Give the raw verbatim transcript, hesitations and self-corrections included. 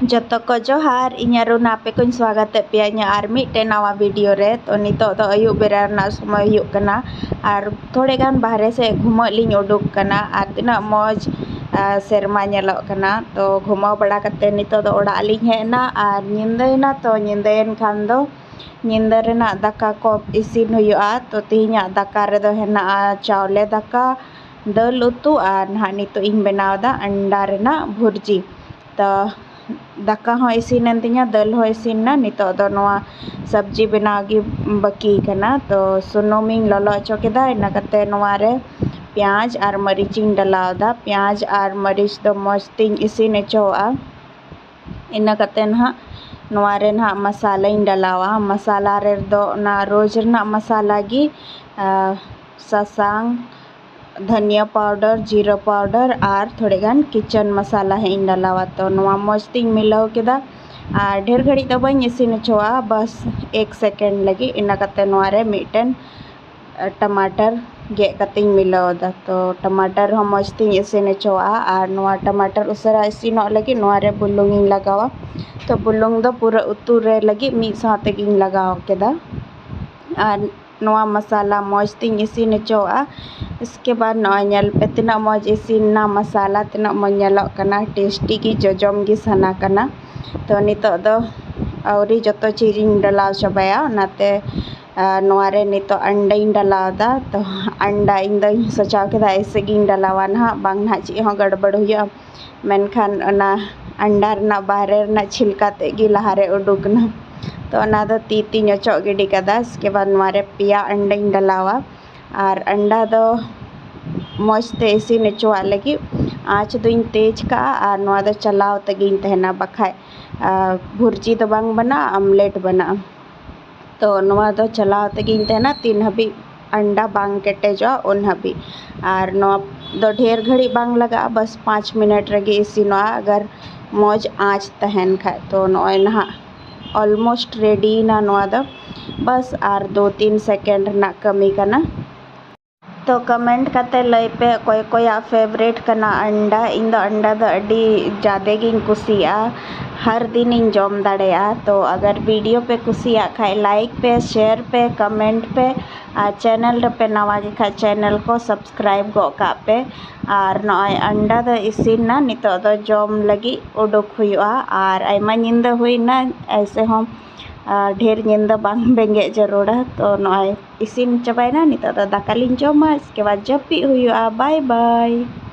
ᱡᱚᱛᱚ ᱠᱚ ᱡᱚᱦᱟᱨ, ᱤᱧ ᱟᱨᱩᱱᱟ ᱟᱯᱮ ᱠᱚᱧ ᱥᱣᱟᱜᱚᱛᱮᱫ ᱯᱮᱭᱟ ᱤᱧᱟᱹᱜ ᱟᱨ ᱢᱤᱫᱴᱮᱱ ᱱᱟᱣᱟ ᱵᱷᱤᱰᱤᱭᱳ ᱨᱮ᱾ ᱛᱚ ᱱᱤᱛᱚᱜ ᱫᱚ ᱟᱹᱭᱩᱵ ᱵᱮᱲᱟ ᱨᱮᱱᱟᱜ ᱥᱚᱢᱚᱭ ᱦᱩᱭᱩᱜ ᱠᱟᱱᱟ ᱟᱨ ᱛᱷᱚᱲᱮ ᱜᱟᱱ ᱵᱟᱦᱨᱮ ᱥᱮᱫ ᱜᱷᱩᱢᱟᱹᱜ ᱞᱤᱧ ᱩᱰᱩᱠ ᱠᱟᱱᱟ ᱟᱨ ᱛᱤᱱᱟᱹᱜ ᱢᱚᱡᱽ, ᱟ, ᱥᱮᱨᱢᱟ ᱧᱮᱞᱚᱜ ᱠᱟᱱᱟ᱾ ᱛᱚ ᱜᱷᱩᱢᱟᱹᱣ ᱵᱟᱲᱟ ᱠᱟᱛᱮ ᱱᱤᱛᱚᱜ ᱫᱚ ᱚᱲᱟᱜ ᱞᱤᱧ ᱦᱮᱡ ᱮᱱᱟ ᱟᱨ ᱧᱤᱫᱟᱹᱭᱮᱱᱟ᱾ ᱛᱚ ᱧᱤᱫᱟᱹᱭᱮᱱ ᱠᱷᱟᱱ ᱫᱚ ᱧᱤᱫᱟᱹ ᱨᱮᱱᱟᱜ ᱫᱟᱠᱟ ᱠᱚ ᱤᱥᱤᱱ ᱦᱩᱭᱩᱜᱼᱟ᱾ ᱛᱚ ᱛᱮᱦᱮᱧᱟᱜ ᱫᱟᱠᱟ ᱨᱮᱫᱚ ᱦᱮᱱᱟᱜᱼᱟ ᱪᱟᱣᱞᱮ ᱫᱟᱠᱟ, ᱫᱟᱹᱞ ᱩᱛᱩ ᱟᱨ ᱱᱟᱦᱟᱜ ᱱᱤᱛᱚᱜ ᱤᱧ ᱵᱮᱱᱟᱣ ᱮᱫᱟ ᱟᱱᱰᱟ ᱨᱮᱱᱟᱜ ᱵᱷᱩᱨᱡᱤ᱾ ᱛᱚ ᱫᱟᱠᱟ ᱦᱚᱸ ᱤᱥᱤᱱᱮᱱ ᱛᱤᱧᱟ, ᱫᱟᱹᱞ ᱦᱚᱸ ᱤᱥᱤᱱ ᱮᱱᱟ, ᱱᱤᱛᱚᱜ ᱫᱚ ᱱᱚᱣᱟ ᱥᱚᱵᱽᱡᱤ ᱵᱮᱱᱟᱣ ᱜᱮ ᱵᱟᱹᱠᱤ ᱠᱟᱱᱟ᱾ ᱛᱚ ᱥᱩᱱᱩᱢᱤᱧ ᱞᱚᱞᱚ ᱦᱚᱪᱚ ᱠᱮᱫᱟ, ᱤᱱᱟᱹ ᱠᱟᱛᱮ ᱱᱚᱣᱟ ᱨᱮ ᱯᱮᱸᱭᱟᱡᱽ ᱟᱨ ᱢᱟᱹᱨᱤᱪ ᱤᱧ ᱰᱟᱞᱟᱣ ᱮᱫᱟ᱾ ᱯᱮᱸᱭᱟᱡᱽ ᱟᱨ ᱢᱟᱹᱨᱤᱪ ᱫᱚ ᱢᱚᱡᱽ ᱛᱤᱧ ᱤᱥᱤᱱ ᱦᱚᱪᱚᱣᱟᱜᱼᱟ᱾ ᱤᱱᱟᱹ ᱠᱟᱛᱮ ᱱᱟᱦᱟᱜ ᱱᱚᱣᱟ ᱨᱮ ᱱᱟᱦᱟᱜ ᱢᱟᱥᱟᱞᱟᱧ ᱰᱟᱞᱟᱣᱟ᱾ ᱢᱟᱥᱟᱞᱟ ᱨᱮᱫᱚ ᱚᱱᱟ ᱨᱳᱡᱽ ᱨᱮᱱᱟᱜ ᱢᱟᱥᱟᱞᱟ ᱜᱮ, ᱟᱨ ᱥᱟᱥᱟᱝ, ᱫᱷᱟᱹᱱᱤᱭᱟᱹ ᱯᱟᱣᱰᱟᱨ, ᱡᱤᱨᱟᱹ ᱯᱟᱣᱰᱟᱨ ᱟᱨ ᱛᱷᱚᱲᱮ ᱜᱟᱱ ᱠᱤᱪᱮᱱ ᱢᱟᱥᱟᱞᱟ ᱦᱟᱸᱜ ᱤᱧ ᱰᱟᱞᱟᱣᱟ᱾ ᱛᱚ ᱱᱚᱣᱟ ᱢᱚᱡᱽ ᱛᱤᱧ ᱢᱤᱞᱟᱹᱣ ᱠᱮᱫᱟ ᱟᱨ ᱰᱷᱮᱨ ᱜᱷᱟᱹᱲᱤᱡ ᱫᱚ ᱵᱟᱹᱧ ᱤᱥᱤᱱ ᱦᱚᱪᱚᱣᱟᱜᱼᱟ, ᱵᱟᱥ ᱮᱠ ᱥᱮᱠᱮᱱᱰ ᱞᱟᱹᱜᱤᱫ᱾ ᱤᱱᱟᱹ ᱠᱟᱛᱮ ᱱᱚᱣᱟ ᱨᱮ ᱢᱤᱫᱴᱮᱱ ᱴᱟᱢᱟᱴᱟᱨ ᱜᱮᱫ ᱠᱟᱛᱮᱧ ᱢᱤᱞᱟᱹᱣ ᱮᱫᱟ᱾ ᱛᱚ ᱴᱟᱢᱟᱴᱟᱨ ᱦᱚᱸ ᱢᱚᱡᱽ ᱛᱤᱧ ᱤᱥᱤᱱ ᱦᱚᱪᱚᱣᱟᱜᱼᱟ ᱟᱨ ᱱᱚᱣᱟ ᱴᱟᱢᱟᱴᱟᱨ ᱩᱥᱟᱹᱨᱟ ᱤᱥᱤᱱᱚᱜ ᱞᱟᱹᱜᱤᱫ ᱱᱚᱣᱟ ᱨᱮ ᱵᱩᱞᱩᱝ ᱤᱧ ᱞᱟᱜᱟᱣᱟ᱾ ᱛᱚ ᱵᱩᱞᱩᱝ ᱫᱚ ᱯᱩᱨᱟᱹ ᱩᱛᱩ ᱨᱮ ᱞᱟᱹᱜᱤᱫ ᱢᱤᱫ ᱥᱟᱶ ᱛᱮᱜᱮᱧ ᱞᱟᱜᱟᱣ ᱠᱮᱫᱟ᱾ ᱟᱨ ᱱᱚᱣᱟ ᱢᱟᱥᱟᱞᱟ ᱢᱚᱡᱽ ᱛᱤᱧ ᱤᱥᱤᱱ ᱦᱚᱪᱚᱣᱟᱜᱼᱟ᱾ ᱤᱥᱠᱮ ᱵᱟᱫᱽ ᱱᱚᱜᱼᱚᱭ ᱧᱮᱞ ᱯᱮ ᱛᱤᱱᱟᱹᱜ ᱢᱚᱡᱽ ᱤᱥᱤᱱ ᱮᱱᱟ ᱢᱟᱥᱟᱞᱟ, ᱛᱤᱱᱟᱹᱜ ᱢᱚᱡᱽ ᱧᱮᱞᱚᱜ ᱠᱟᱱᱟ, ᱴᱮᱥᱴᱤ ᱜᱮ ᱡᱚᱡᱚᱢ ᱜᱮ ᱥᱟᱱᱟ ᱠᱟᱱᱟ᱾ ᱛᱚ ᱱᱤᱛᱚᱜ ᱫᱚ ᱟᱹᱣᱨᱤ ᱡᱚᱛᱚ ᱪᱤᱡᱽ ᱤᱧ ᱰᱟᱞᱟᱣ ᱪᱟᱵᱟᱭᱟ, ᱚᱱᱟᱛᱮ ᱟᱨ ᱱᱚᱣᱟ ᱨᱮ ᱱᱤᱛᱚᱜ ᱟᱱᱰᱟᱧ ᱰᱟᱞᱟᱣ ᱮᱫᱟ᱾ ᱛᱚ ᱟᱱᱰᱟ ᱤᱧ ᱫᱚᱧ ᱥᱚᱪᱟᱣ ᱠᱮᱫᱟ ᱮᱭᱥᱮ ᱜᱤᱧ ᱰᱟᱞᱟᱣᱟ ᱱᱟᱦᱟᱜ, ᱵᱟᱝ ᱱᱟᱦᱟᱜ ᱪᱮᱫ ᱦᱚᱸ ᱜᱟᱲᱵᱟᱲ ᱦᱩᱭᱩᱜᱼᱟ᱾ ᱢᱮᱱᱠᱷᱟᱱ ᱚᱱᱟ ᱟᱱᱰᱟ ᱨᱮᱱᱟᱜ ᱵᱟᱦᱨᱮ ᱨᱮᱱᱟᱜ ᱪᱷᱤᱞᱠᱟ ᱛᱮᱫ ᱜᱮ ᱞᱟᱦᱟ ᱨᱮ ᱩᱰᱩᱠ ᱮᱱᱟ᱾ ᱛᱚ ᱚᱱᱟ ᱫᱚ ᱛᱤ ᱛᱤᱧ ᱚᱪᱚᱜ ᱜᱤᱰᱤ ᱠᱟᱫᱟ᱾ ᱤᱥᱠᱮ ᱵᱟᱫᱽ ᱱᱚᱣᱟ ᱨᱮ ᱯᱮᱭᱟ ᱟᱱᱰᱟᱧ ᱰᱟᱞᱟᱣᱟ ᱟᱨ ᱟᱱᱰᱟ ᱫᱚ ᱢᱚᱡᱽ ᱛᱮ ᱤᱥᱤᱱ ᱦᱚᱪᱚᱣᱟᱜ ᱞᱟᱹᱜᱤᱫ ᱟᱸᱪ ᱫᱚᱧ ᱛᱮᱡᱽ ᱠᱟᱜᱼᱟ ᱟᱨ ᱱᱚᱣᱟ ᱫᱚ ᱪᱟᱞᱟᱣ ᱛᱮᱜᱮᱧ ᱛᱟᱦᱮᱱᱟ, ᱵᱟᱠᱷᱟᱡ, ᱟᱨ ᱵᱷᱩᱨᱡᱤ ᱫᱚ ᱵᱟᱝ ᱵᱮᱱᱟᱜᱼᱟ, ᱟᱢᱞᱮᱴ ᱵᱮᱱᱟᱜᱼᱟ᱾ ᱛᱚ ᱱᱚᱣᱟ ᱫᱚ ᱪᱟᱞᱟᱣ ᱛᱮᱜᱮᱧ ᱛᱟᱦᱮᱱᱟ ᱛᱤᱱ ᱦᱟᱹᱵᱤᱡ ᱟᱱᱰᱟ ᱵᱟᱝ ᱠᱮᱴᱮᱡᱚᱜᱼᱟ ᱩᱱ ᱦᱟᱹᱵᱤᱡ᱾ ᱟᱨ ᱱᱚᱣᱟ ᱫᱚ ᱰᱷᱮᱨ ᱜᱷᱟᱹᱲᱤᱡ ᱵᱟᱝ ᱞᱟᱜᱟᱜᱼᱟ, ᱵᱟᱥ ᱯᱟᱸᱪ ᱢᱤᱱᱤᱴ ᱨᱮᱜᱮ ᱤᱥᱤᱱᱚᱜᱼᱟ ᱟᱜᱟᱨ ᱢᱚᱡᱽ ᱟᱸᱪ ᱛᱟᱦᱮᱱ ᱠᱷᱟᱡ᱾ ᱛᱚ ᱱᱚᱜᱼᱚᱭ ᱱᱟᱦᱟᱜ ᱚᱞᱢᱳᱥᱴ ᱨᱮᱰᱤᱭᱮᱱᱟ ᱱᱚᱣᱟ ᱫᱚ᱾ ᱵᱟᱥ ᱟᱨ ᱫᱩ ᱛᱤᱱ ᱥᱮᱠᱮᱱᱰ ᱨᱮᱱᱟᱜ ᱠᱟᱹᱢᱤ ᱠᱟᱱᱟ᱾ ᱛᱚ ᱠᱚᱢᱮᱱᱴ ᱠᱟᱛᱮ ᱞᱟᱹᱭ ᱯᱮ ᱚᱠᱚᱭ ᱚᱠᱚᱭᱟᱜ ᱯᱷᱮᱵᱟᱨᱮᱴ ᱠᱟᱱᱟ ᱟᱱᱰᱟ᱾ ᱤᱧ ᱫᱚ ᱟᱱᱰᱟ ᱫᱚ ᱟᱹᱰᱤ ᱡᱟᱫᱮ ᱜᱤᱧ ᱠᱩᱥᱤᱭᱟᱜᱼᱟ᱾ ᱦᱟᱨ ᱫᱤᱱᱤᱧ ᱡᱚᱢ ᱫᱟᱲᱮᱭᱟᱜᱼᱟ᱾ ᱛᱚ ᱟᱜᱟᱨ video ᱯᱮ ᱠᱩᱥᱤᱭᱟᱜ ᱠᱷᱟᱡ like ᱯᱮ, share ᱯᱮ, comment ᱯᱮ, ᱟᱨ channel ᱨᱮᱯᱮ ᱱᱟᱣᱟ ᱜᱮ ᱠᱷᱟᱡ channel ᱠᱚ subscribe ᱜᱚᱜ ᱠᱟᱜ ᱯᱮ᱾ ᱟᱨ ᱱᱚᱜᱼᱚᱭ ᱟᱱᱰᱟ ᱫᱚ ᱤᱥᱤᱱ ᱱᱟ, ᱱᱤᱛᱚᱜ ᱫᱚ ᱡᱚᱢ ᱞᱟᱹᱜᱤᱫ ᱩᱰᱩᱠ ᱦᱩᱭᱩᱜᱼᱟ᱾ ᱟᱨ ᱟᱭᱢᱟ ᱧᱤᱫᱟᱹ ᱦᱩᱭᱱᱟ, ᱮᱭᱥᱮ ᱦᱚᱸ ᱟᱨ ᱰᱷᱮᱨ ᱧᱤᱫᱟᱹ ᱵᱟᱝ ᱵᱮᱸᱜᱮᱫ ᱡᱟᱹᱨᱩᱲᱟ᱾ ᱛᱚ ᱱᱚᱜᱼᱚᱭ ᱤᱥᱤᱱ ᱪᱟᱵᱟᱭᱮᱱᱟ, ᱱᱤᱛᱚᱜ ᱫᱚ ᱫᱟᱠᱟ ᱞᱤᱧ ᱡᱚᱢᱟ, ᱤᱥᱠᱮ ᱵᱟᱫ ᱡᱟᱹᱯᱤᱫ ᱦᱩᱭᱩᱜᱼᱟ᱾ Bye bye᱾